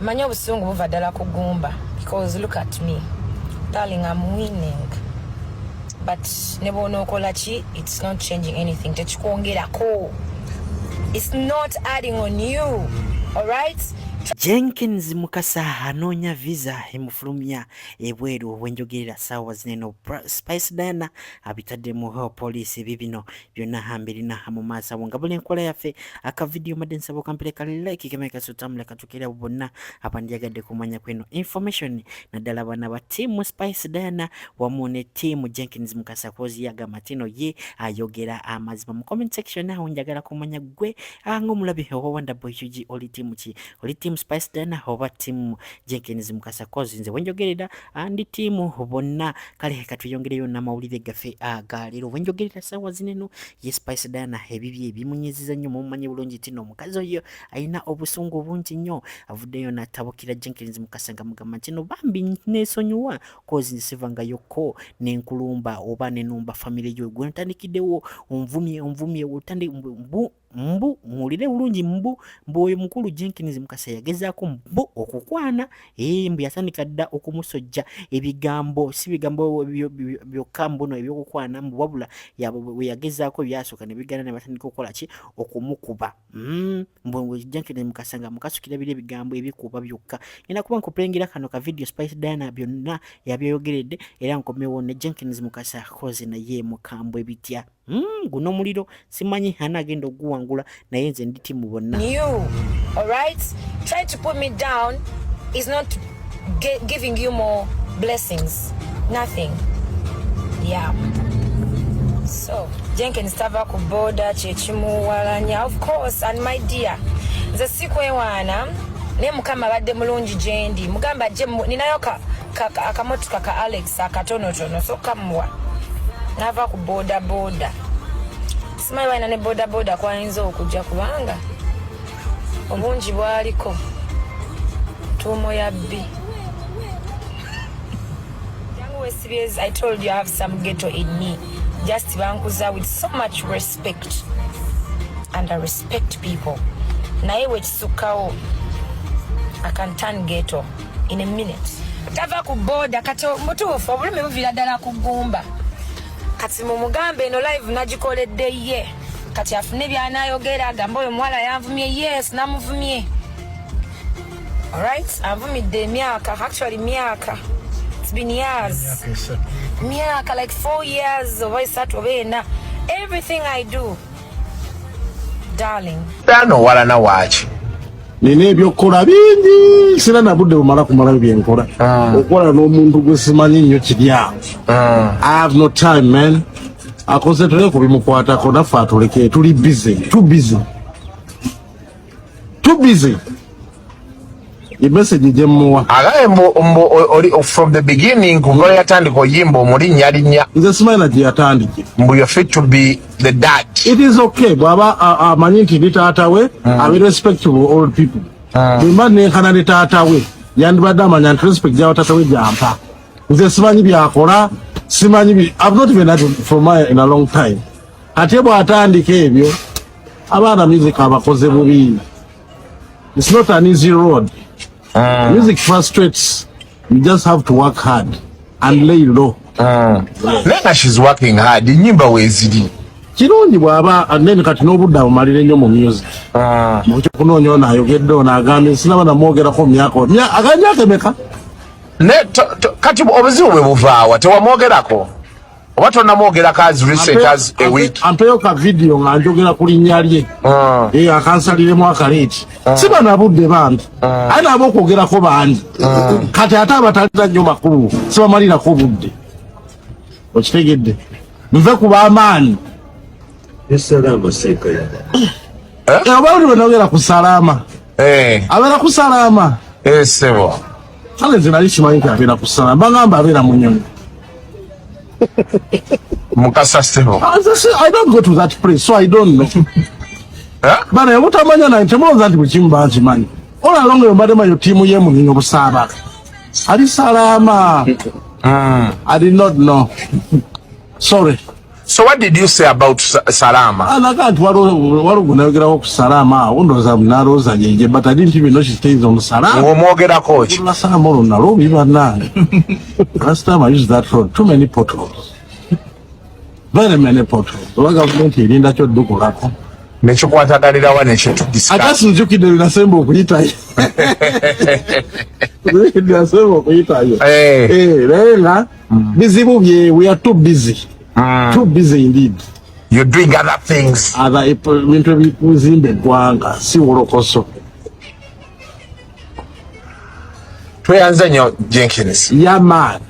Manyi obusungu buva ddala ku gumba, because look at me, darling, I'm winning, but ne bw'onookola ki, it's not changing anything. Tekikwongerako, it's not adding on you, alright? Jenkins Mukasa anoonya visa emufulumya ebweru. Wenjogerera saawa zineno, Spice Diana abitaddemu poliisi. Bibino byonna hambirina mu maaso awo nga buli enkola yaffe. Akavidiyo madde nsaba okampireka like kemekasutambula katukira abo bonna abandyagadde kumanya kweno information, naddala bana ba team Spice Diana wamu ne team Jenkins Mukasa, 'cause yagamba tino ye ayogera amazima. Mu comment section awo njagala kumanya gwe ng'omulabi owa Wonder Boy UG, oli team ki? Oli team Spice Diana oba team Jenkins Mukasa? 'Cause nze wenjogerera ndi team bonna. Kale katweyongereyo n'amawulire gaffe agaleero. Wenjogerera saawa zineno ye Spice Diana ebibye ebimunyiziza nnyo. Mumumanyi bulungi tino omukazi oyo alina obusungu bungi nnyo. Avuddeyo n'atabukira Jenkins Mukasa nga mugamba nti no bambi neesonyiwa, 'cause nsivangayoko nenkulumba oba nenumba famire yo. Gwe ntandikiddewo onvumye, onvumye mbu mbu muwulire bulungi, mbu mbu oyo mukulu Jenkins Mukasa yagezaako mbu okukwana. Ee, mbu yatandika dda okumusojja ebigambo, si bigambo byokka mbuno ebyokukwana, mbu wabula bwe yagezaako byasooka ne bigana, ne batandika okukola ki? Okumukuba. Mbu Jenkins Mukasa nga mukasukira biri ebigambo ebikuba byokka. Ngenda kuba nkupulengera kano ka video, Spice Diana byonna yabyoyogeredde, era nkomewo ne Jenkins Mukasa, 'cause naye mukambwe bitya. Guno omuliro simanyi ani agenda okuguwangula, naye nze ndi team bonna. You alright? Trying to put me down is not giving you more blessings, nothing, yeah. So Jenkins tava ku boda kyekimuwalanya, of course. And my dear, nze sikwewaana, naye Mukama abadde mulungi gyendi. Mugamba je ninayo akamotoka ka Alex akatonotono, so kamuwa nava ku boda boda. Simanyi balina ne boda boda kwayinza okujja, kubanga obungi bwaliko tuumo ya bbi. Jangu wesibye. I told you I have some ghetto in me. Just bankuza with so much respect and I respect people, naye wekisukkawo I can turn ghetto in a minute. Tava ku boda kati mutuufu, obulumi buviira ddala ku ggumba. Kati mumugambe eno live nagikoledde ye, kati afune byanayogera, agambe oyo omuwala yanvumye. Yes, namuvumye, alright? Anvumidde emyaka, actually myaka, it's been years, myaka like 4 years oba 3 oba 4. Everything I do, darling. Dano owalana waaki? Nina ebyokukola bingi, sina na budde bumala kumalayo byenkola. Okukola n'omuntu gwe simanyi nnyo kiri awo, I have no time, man. Aconcentrate ku bimukwatako, naffe atuleke. Tuli busy, too busy, too busy. Emessage gye mmuwa. Agaye mbu oli from the beginning, kuva yatandika oyimba omulinnya linnya. Nze simanyi na gye yatandikira. Mbu you're fit to be the dad. It is okay bw'aba amanyi nti ndi taata we, abe respectable old people. Bwe mba nenkana ne taata we, yandibadde amanya nti respect gyawa taata we gyampa. Nze simanyi byakola, simanyi I've not even had from my in a long time. Ate bw'atandika ebyo, abaana music abakoze bubi. It's not an easy road. Music frustrates. You just have to work hard and lay low. Naye nga she's working hard, enyimba weeziri. Kirungi bw'aba nene kati n'obudde abumalire nnyo mu music, mukyokunoonya ono ayogedde, ono agambye sinaba namwogerako mu myaka aga myaka emeka. Ne kati obuzibu bwe buvaawa? Tewamwogerako oba tonamwogerako as recent as a week? Ampeyo ka video nga njogera ku linnya lye. Eh, akansaliremu akaleeti. Siba na budde bambi, aye naba okwogerako bangi. Kati ate abatalina nnyo makulu sibamalirako budde, okitegedde? Nve ku b'amaanyi. Eh, oba oli bwenogera ku Salaama. Abeera ku Salaama. Eh, sebo. Kale nze nali simanyi nti abeera ku Salaama, bagamba abeera Munyonyo. Mukasa, sebo. Ah, I don't go to that place, so I don't know. Eh? Bana mutamanya naye, temulowooza nti buli kimu bankimanyi. All along eyo mbadde manyi ttiimu y'e Munyonyo Busaabala. Ali Salaama. I did not know. Sorry. So what did you say about Salama? Alaga nti waliwo gwe nayogerako ku Salama awo, ndowooza nalowooza yeje, but I didn't even know she stays on Salama. Ng'omwogerako ki? La Salama olwo nalwo bannange. Last time I used that road, too many potholes. Very many potholes. Oba gavumenti erinda kyo ddukulako. Nekikwataganirawa nekintu Ate sinjukidde lwe nasemba okuyitayo. Nasemba okuyitayo. Eh. Eh, naye nga bizibu bye, we are too busy. Too busy indeed. You're doing other things. Other ebintu ebizimba eggwanga si wolokoso. Tweyanze nnyo Jenkins. Yeah man.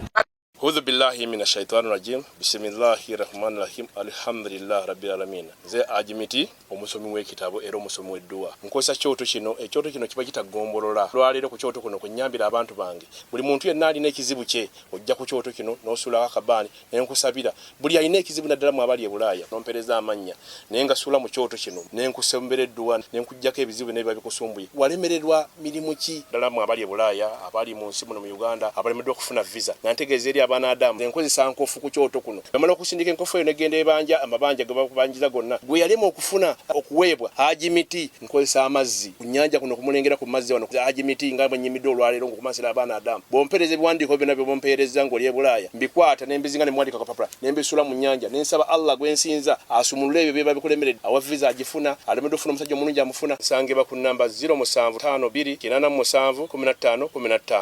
Hudhu billahi mina shaitani rajim bisimillahi rahmani rahim alhamdulillah rabbil alamin. Nze Ajimiti, omusomi w'ekitabo era omusomi w'edduwa, nkozesa kyoto kino. Ekyoto kino kiba kitagombolola. Lwaleero ku kyoto kuno kunyambira abantu bange. Buli muntu yenna alina ekizibu kye, ojja ku kyoto kino n'osuulako akabaani ne nkusabira. Buli alina ekizibu, naddala mu abali e Bulaaya, nompereza amannya naye nga suula mu kyoto kino ne nkusembera edduwa ne nkuggyako ebizibu nebiba bikusumbuye. Walemererwa mirimu ki? Ddala mu abali e Bulaaya, abali mu nsi muno mu Uganda, abalemeddwa okufuna visa, nga ntegeeza eri abaana Adamu, nkozesa nkofu ku kyoto kuno. Bamala okusindika enkofu eyo negenda ebanja amabanja ge bakubanjiza gonna, gwe yalema okufuna okuweebwa Haji Miti, nkozesa amazzi ku nnyanja kuno kumulengera ku mazzi wano Haji Miti, nga bwe nnyimidde olwaleero ng'okumansira abaana Adamu. Bw'ompeereza ebiwandiiko byonna by'ompeereza ng'oli e Bulaaya, mbikwata ne mbizinga ne muwandiika kapapula ne mbisuula mu nnyanja ne nsaba Allah gwe nsinza asumulule ebyo byeba bikulemeredde. Awa visa agifuna, alemeddwa okufuna omusajja omulungi amufuna. Nsangibwa ku nnamba 0752 87 15 15.